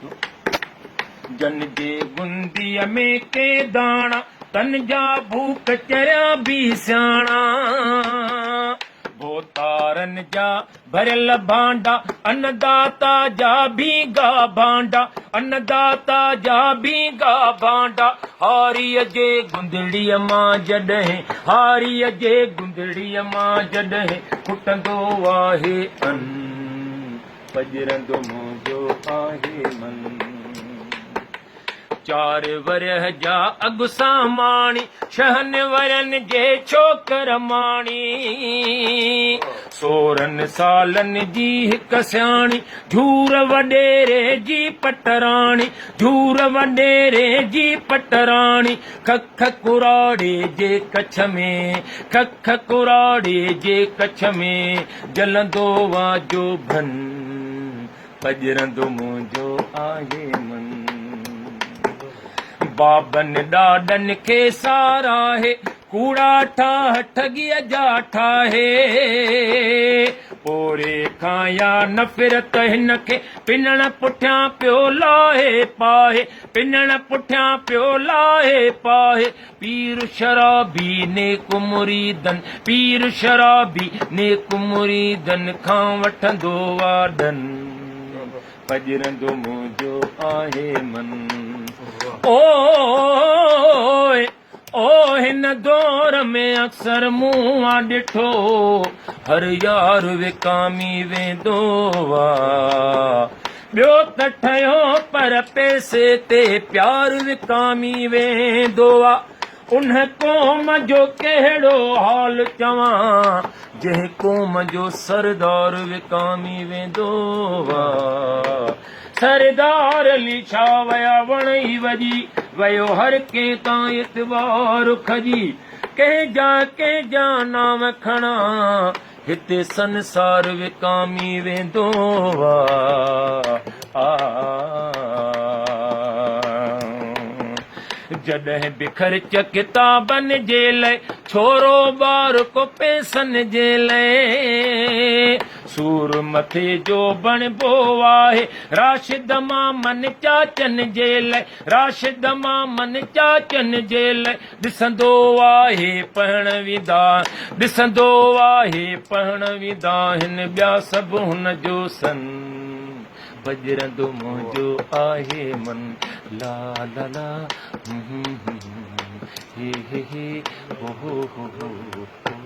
ٿو. جن جي گنديء ۾ ڪي داڻا، تن جا ڀوڪ چريا به سياڻا. ڀوتارن جا ڀريل ڀانڊا، انّداتا جا ڀينگا ڀانڊا، انّداتا جا ڀينگا ڀانڊا. هاريء جي گندڙيء مان جڏهن، هاريء جي گندڙيء مان جڏهن ڦٽندو آهي ان، پڄرندو منهنجو آهي من. چار ورهيه جا اڳ ساماڻي، ڇهن ورهين جي ڇوڪر ماڻي. سورهن سالن جي هڪ سياڻي، جھور وڏيري جي پٽراڻي، جھور وڏيري جي پٽراڻي. کک ڪراڙي جي ڪڇ ۾، کک ڪراڙي جي ڪڇ ۾، جلندو آ جوڀن. پڄرندو منهنجو آهي من. بابن ڏاڏن کي ساراهي، ڪوڙا ٺاهه ٺڳيء جا ٺاهي. پوري کان يا نفرت هن کي، پنڻ پٺيان پيو لاهي پاهي، پنڻ پٺيان پيو لاهي پاهي. پير شرابي نيڪ مريدن، پير شرابي نيڪ مريدن کان وٺندو آ ڏن، پڄرندو منهنجو آهي من. اوء او هن دور ۾ اڪثر مون آ ڏٺو، هر يار وڪامي ويندو آ. ٻيو ته ٺهيو پر پئسي تي پيار وڪامي ويندو آ. ان قوم جو ڪهڙو حال چوان، جنهن قوم جو سردار وڪامي ويندو آ. سردار علي ڇا ويا وڻ ئي وڄي ويو هر ڪنهن تان اعتبار کڄي ڪنهن جا ڪنهن جا نانء کڻان هتي سنسار وڪامي ويندو آ. جڏهن به خرچ ڪتابن جي لئه، ڇورو ٻار ڪو پئسن جي لئه. سور مٿي جو بڻبو آهي، راشد مامن چاچن جي لئه، راشد مامن چاچن جي لئه. ڏسندو آهي پهڻ ويندا، ڏسندو آهي پهڻ ويندا هن ٻيا سڀ هن جو سن، پڄرندو منهنجو آهي من، لا لا لا هون هون هون هي هي هي هو هو هو هو.